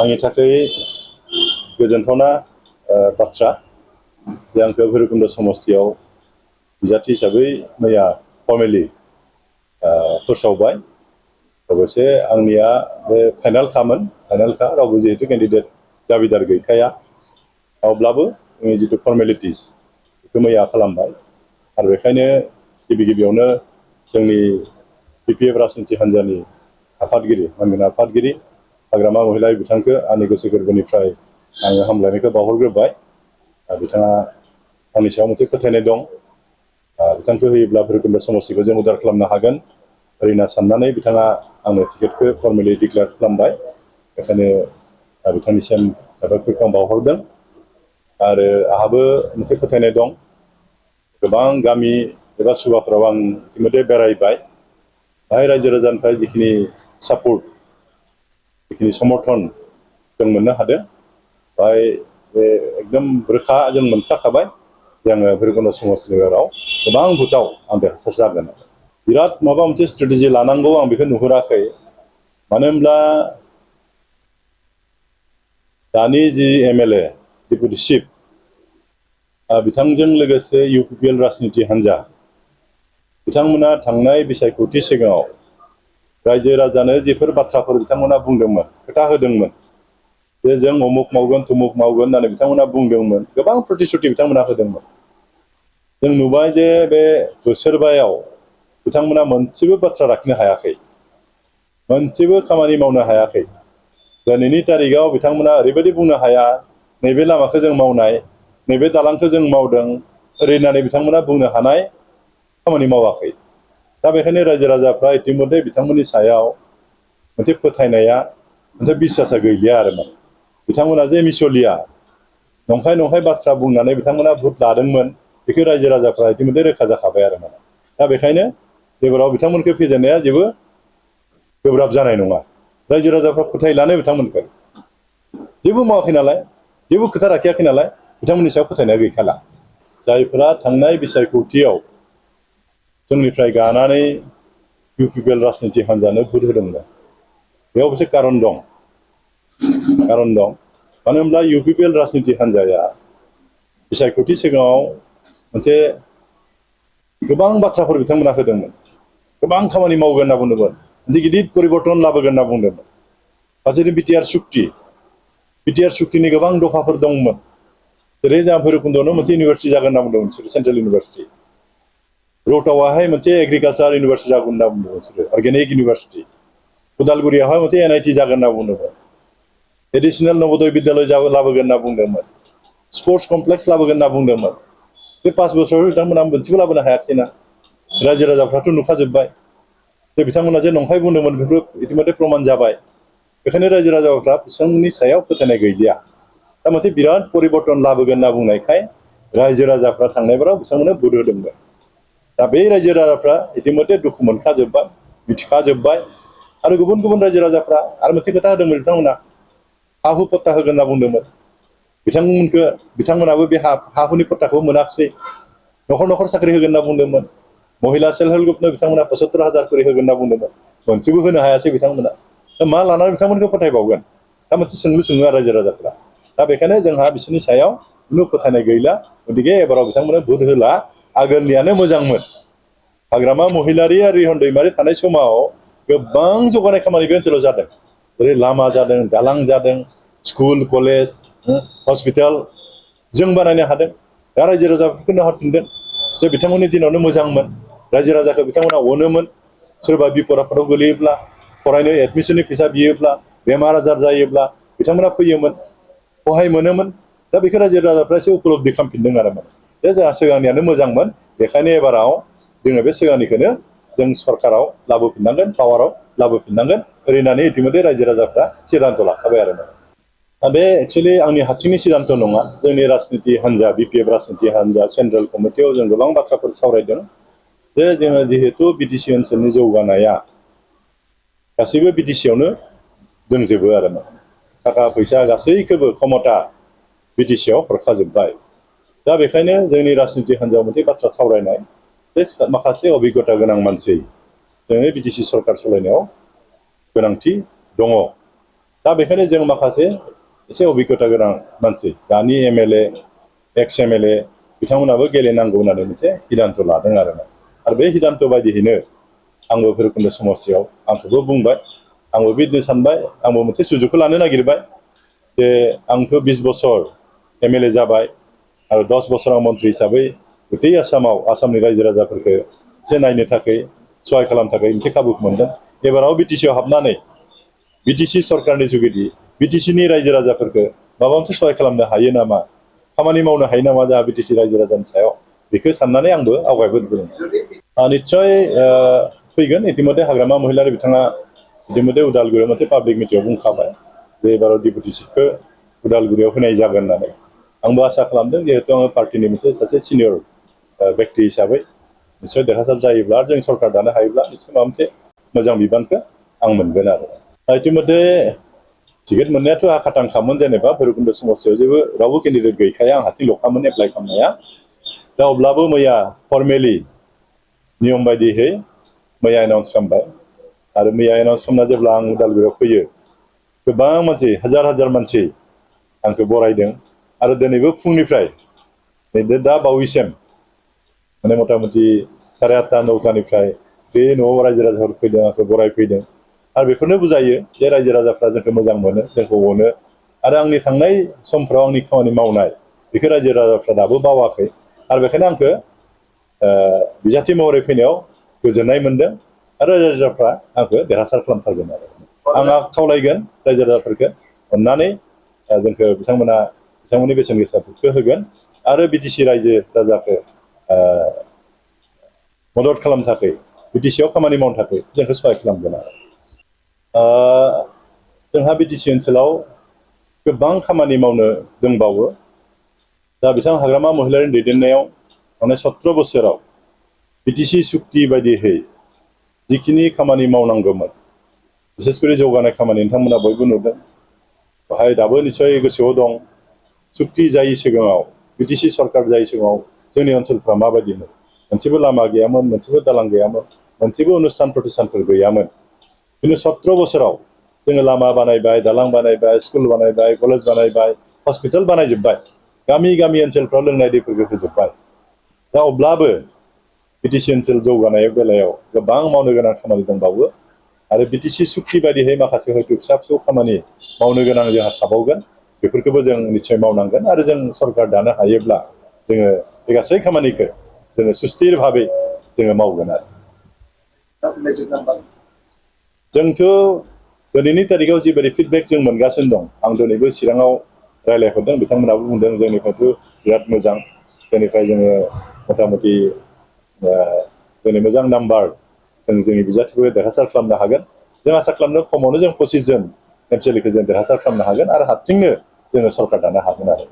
आंनि थाखाय गोजोनथावना बाथ्रा जे आंखौ भैरबकुंड समस्तियाव बिजाथि हिसाबै मैया फर्मेलि फोसावबाय। लोगोसे आंनिया बे फाइनालखा रावबो जिहेतु केन्डिडेट दाबिदार गैखाया, अब्लाबो जोंनि जिथु फर्मेलिटिस बेखौ मैया खालामबाय। आरो बेखायनो गिबियावनो जोंनि BPF राजनिति हान्जानि आफादगिरि मानगोनां आफादगिरि हाग्रामा महिलारि बिथांखौ आंनि गोसो गोरबोनिफ्राय आङो हामलायनायखौ बावहरग्रोबाय। बिथाङा आंनि सायाव मोनसे फोथायनाय दं, बिथांखौ होयोब्ला भैरबकुंड समस्तिखौ जों उदार खालामनो हागोन ओरैनो साननानै बिथाङा आंनो टिकेटखौ फर्मेलि डिक्लेयार खालामबाय। बेखायनो बिथांनिसिम साबायखरखौ आं बावहरदों। आरो आंहाबो मोनसे फोथायनाय दं, गोबां गामि एबा सुबाफोराव आं इतिमধ্যे बेरायबाय। बाहाय रायजो राजानिफ्राय जिखिनि सापर्ट, जिखिनि समर्थन जों मोननो हादों, बाहाय बे एकदम रोखा जों मोनखाबाय जे आङो भैरबकुंड समस्तियाव गोबां भोटाव आं देरहासार जागोन। बिराद माबा मोनसे स्ट्रेटेजि लानांगौ आं बेखौ नुहुराखै। मानो होनब्ला दानि जि MLA डेपुटि चिफ बिथांजों लोगोसे UPPL राजनिति हान्जा बिथांमोना थांनाय बिसायख'थि सिगाङाव रायजो राजानो जिफोर बाथ्राफोर बिथांमोना बुंदोंमोन, खोथा होदोंमोन जे जों अमुक मावगोन थुमुक मावगोन होननानै बिथांमोना बुंदोंमोन, गोबां प्रतिश्रुति बिथांमोना होदोंमोन। जों नुबाय जे बे बोसोरबायाव बिथांमोना मोनसेबो बाथ्रा लाखिनो हायाखै, मोनसेबो खामानि मावनो हायाखै। दिनैनि तारिखाव बिथांमोना ओरैबायदि बुंनो हाया नैबे लामाखौ जों मावनाय, नैबे दालांखौ जों मावदों ओरै होननानै बिथांमोना बुंनो हानाय खामानि मावाखै। दा बेखायनो रायजो राजाफ्रा इतिमধ্যे बिथांमोननि सायाव मोनसे फोथायनाया, मोनसे बिसासा गैलिया आरो माने बिथांमोना जे मिसलिया नंखाय बाथ्रा बुंनानै बिथांमोना भोट लादोंमोन, बेखौ रायजो राजाफ्रा इतिमধ্যे रोखा जाखाबाय आरो माने। दा बेखायनो एबाराव बिथांमोनखौ फेजेननाया जेबो गोब्राब जानाय नङा। रायजो राजाफ्रा फोथायलानो बिथांमोनखौ, जेबो मावाखै नालाय, जेबो खोथा लाखियाखै नालाय बिथांमोननि सायाव फोथायनाया गैखाला। जायफोरा थांनाय बिसायख'थियाव जोंनिफ्राय गानानै UPPL राजनिति हान्जानो भोट होदोंमोन, बेयाव मोनसे कारन दं। मानो होनब्ला UPPL राजनिति हान्जाया बिसायख'थि सिगाङाव मोनसे गोबां बाथ्राफोर बिथांमोना होदोंमोन, गोबां खामानि मावगोन होनना बुंदोंमोन, मोनसे गिदिर परिबर्तन लाबोगोन होनना बुंदोंमोन। फारसेथिं BTR सुक्तिनि गोबां दफाफोर दंमोन, जेरै जोंहा भैरबकुंडआवनो मोनसे इउनिभारसिटि जागोन होनना बुंदोंमोन बिसोरो, सेन्ट्रेल इउनिभारसिटि। रौतावाहाय मोनसे एग्रिकालचार इउनिभारसिटि जागोन होनना बुंदोंमोन बिसोरो, अर्गेनिक इउनिभारसिटि। उदालगुरियावहाय मोनसे NIT जागोन होनना बुंदोंमोन, एडिसनेल नवोदय बिद्यालय लाबोगोन होनना बुंदोंमोन, स्पर्ट्स कमप्लेक्स लाबोगोन होनना बुंदोंमोन। बे 5 बोसोराव बिथांमोना मोनसेबो लाबोनो हायाखैना। रायजो राजाफ्राथ' नुखाजोब्बाय जे बिथांमोना जे नंखाय बुंदोंमोन, बेफोर इतिमধ্যे प्रमान जाबाय। बेखायनो रायजो राजाफ्रा बिथांमोननि सायाव फोथायनाय गैलिया। दा मोनसे बिराद परिबर्तन लाबोगोन होनना बुंनायखाय रायजो राजाफ्रा थांनायफोराव बिथांमोननो भोट होदोंमोन। दा बे रायजो राजाफ्रा इतिमধ্যे दुखु मोनखाजोब्बाय, मिथिखाजोब्बाय। आरो गुबुन रायजो राजाफ्रा आरो मोनसे खोथा होदोंमोन बिथांमोना, हा-हु पट्टा होगोन होनना बुंदोंमोन। बिथांमोनाबो बे हा-हुनि पट्टाखौ मोनाखिसै। न'खर साख्रि होगोन होनना बुंदोंमोन। महिला सेल्फ हेल्प ग्रुपनो बिथांमोना 75,000 खरि होगोन होनना बुंदोंमोन, मोनसेबो होनो हायासै बिथांमोना। दा मा लानानै बिथांमोनखौ फोथायबावगोन? दा मोनसे सोङो रायजो राजाफ्रा। दा बेखायनो जोंहा बिसोरनि सायाव खुनु फोथायनाय गैला। गतिके एबाराव बिथांमोननो भोट होला, आगोलनियानो मोजांमोन। हाग्रामा महिलारि आरो रिहन दैमारि थानाय समाव गोबां जौगानाय खामानि बे ओनसोलाव जादों, जेरै लामा जादों, दालां जादों, स्कुल कलेज हस्पिटाल जों बानायनो हादों। दा रायजो राजाफोरखौ नाहरफिनदों जे बिथांमोननि दिनावनो मोजांमोन, रायजो राजाखौ बिथांमोना अनोमोन। सोरबा बिपद आफोदाव गोलैयोब्ला, फरायनो एडमिसननि फैसा बियोब्ला, बेमार आजार जायोब्ला बिथांमोना फैयोमोन, सहाय मोनोमोन। दा बेखौ रायजो राजाफ्रा एसे उपलब्धि खालामफिनदों आरो माने जे जोंहा सिगांनियानो मोजांमोन। बेखायनो एबाराव जोङो बे सिगांनिखौनो जों सरकाराव लाबोफिननांगोन, पावाराव लाबोफिननांगोन ओरै होननानै इतिमধ্যे रायजो राजाफ्रा सिद्धान्त लाखाबाय आरो। दा बे एक्सुवेलि आंनि हारसिंनि सिद्धान्त नङा, जोंनि राजनिति हान्जा BPF राजनिति हान्जा सेन्ट्रेल कमिटियाव जों गोबां बाथ्राफोर सावरायदों जे जोङो जिहेतु BTC ओनसोलनि जौगानाया गासैबो BTCयावनो दंजोबो आरो ना, थाखा फैसा गासैखौबो क्षमता BTCयाव हरखाजोब्बाय। दा बेखायनो जोंनि राजनिति हान्जायाव मोनसे बाथ्रा सावरायनाय, बे माखासे अभिज्ञता गोनां मानसि जोंनि BTC सरकार सालायनायाव गोनांथि दङ। दा बेखायनो जों माखासे एसे अभिज्ञता गोनां मानसि दानि एमएलए एक्स एमएलए बिथांमोनाबो गेलेनांगौ होननानै मोनसे सिद्धान्त लादों आरो बे सिद्धान्त बायदियैनो आंबो भैरबकुन्द समस्तियाव आंखौबो बुंबाय आंबो बिदिनो सानबाय आंबो मोनसे सुजुगखौ लानो नागिरबाय जे आंथ' 20 बोसोर एमएलए जाबाय आरो 10 बोसोर आं मन्थ्रि हिसाबै गतै आसामाव आसामनि रायजो राजाफोरखौ एसे नायनो थाखाय सहाय खालामनो थाखाय मोनसे खाबुखौ मोनदों एबाराव बिटिसिआव हाबनानै बिटिसि सरकारनि जुगेदि बिटिसिनि रायजो राजाफोरखौ माबा मोनसे सहाय खालामनो हायो नामा खामानि मावनो हायो नामा जोंहा बिटिसि रायजो राजानि सायाव बेखौ साननानै आंबो आवगायबोदों निस्सय फैगोन इतिमধ্যे हाग्रामा महिलारि बिथाङा इतिमধ্যे उदालगुरियाव मोनसे पाब्लिक मिटिंआव बुंखाबाय जे एबाराव डिपुटि चिफखौ उदालगुरियाव होनाय जागोन होननानै आंबो आसा खालामदों जिहेतु आङो पार्टिनि मोनसे सासे सिनियर व्यक्ति हिसाबै निस्सय देरहासार जायोब्ला जों सरकार दानो हायोब्ला निस्सय माबा मोनसे मोजां बिबानखौ आं मोनगोन आरो इतिमধ্যे टिकेट मोननायाथ' आखाथांखामोन जेनेबा भैरबकुन्द समस्तियाव जेबो रावबो केन्डिडेट गैखाया आं हारसिंल'खामोन एप्लाइ खालामनाया दा अब्लाबो मैया फर्मेलि नियम बायदियै मैया एनाउन्स खालामबाय आरो मैया एनाउन्स खालामना जेब्ला आं उदालगुरियाव फैयो गोबां मानसि हाजार हाजार मानसि आंखौ बरायदों आरो दिनैबो फुंनिफ्राय दा बावैसिम माने मथा मथि 8:30 9टानिफ्राय बे न'आव रायजो राजाफोर फैदों आंखौ बरायफैदों आरो बेखौनो बुजायो जे रायजो राजाफ्रा जोंखौ मोजां मोनो जोंखौ अनो आरो आंनि थांनाय समफ्राव आंनि खामानि मावनाय बेखौ रायजो राजाफ्रा दाबो बावाखै आरो बेखायनो आंखौ बिजाथि महरै फैनायाव गोजोननाय मोनदों आरो रायजो राजाफ्रा आंखौ देरहासार खालामथारगोन आरो आं खावलायगोन रायजो राजाफोरखौ अननानै जोंखौ बिथांमोननि बेसेन गोसाफोरखौ होगोन आरो बिटिसि रायजो राजाखौ मदद खालामनो थाखाय बिटिसिआव खामानि मावनो थाखाय जोंखौ सहाय खालामगोन आरो जोंहा बिटिसि ओनसोलाव गोबां खामानि मावनो दंबावो दा बिथां हाग्रामा महिलारिनि दैदेननायाव थांनाय 17 बोसोराव बिटिसि सुक्ति बायदियै जिखिनि खामानि मावनांगौमोन बिसेसकरि जौगानाय खामानि नोंथांमोना बयबो नुदों बेहाय दाबो निस्सय गोसोआव दं सुक्ति जायै सिगाङाव बिटिसि सरकार जायै सिगाङाव जोंनि ओनसोलफ्रा माबायदिमोन मोनसेबो लामा गैयामोन मोनसेबो दालां गैयामोन मोनसेबो अनुष्ठान प्रतिष्ठानफोर गैयामोन खिन्थु 17 बोसोराव जोङो लामा बानायबाय दालां बानायबाय स्कुल बानायबाय कलेज बानायबाय हस्पिटाल बानायजोब्बाय गामि गामि ओनसोलफ्राव लोंनाय दैफोरखौ होजोब्बाय दा अब्लाबो बिटिसि ओनसोल जौगानाय बेलायाव गोबां मावनो गोनां खामानि दंबावो आरो बिटिसि सुक्ति बायदियै माखासे हयथ' फिसा फिसौ खामानि मावनो गोनां जोंहा थाबावगोन बेफोरखौबो जों निस्सय मावनांगोन आरो जों सरकार दानो हायोब्ला जोङो बे गासै खामानिखौ जोङो सुस्थिर भाबै जोङो मावगोन आरो जोंथ' दिनैनि तारिखाव जिबायदि फिडबेक जों मोनगासिनो दं आं दिनैबो चिराङाव रायज्लायहरदों बिथांमोनाबो बुंदों जोंनिफ्रायथ' बिराद मोजां जोंनिफ्राय जोङो मथा मथि जोंनि मोजां नाम्बार जोंनि बिजाथिफोरखौ देरहासार खालामनो हागोन जों आसा खालामनो खमावनो जों 25 जन एमसिएलएखौ जों देरहासार खालामनो हागोन आरो हारसिंनो जोङो सरकार दानो हागोन आरो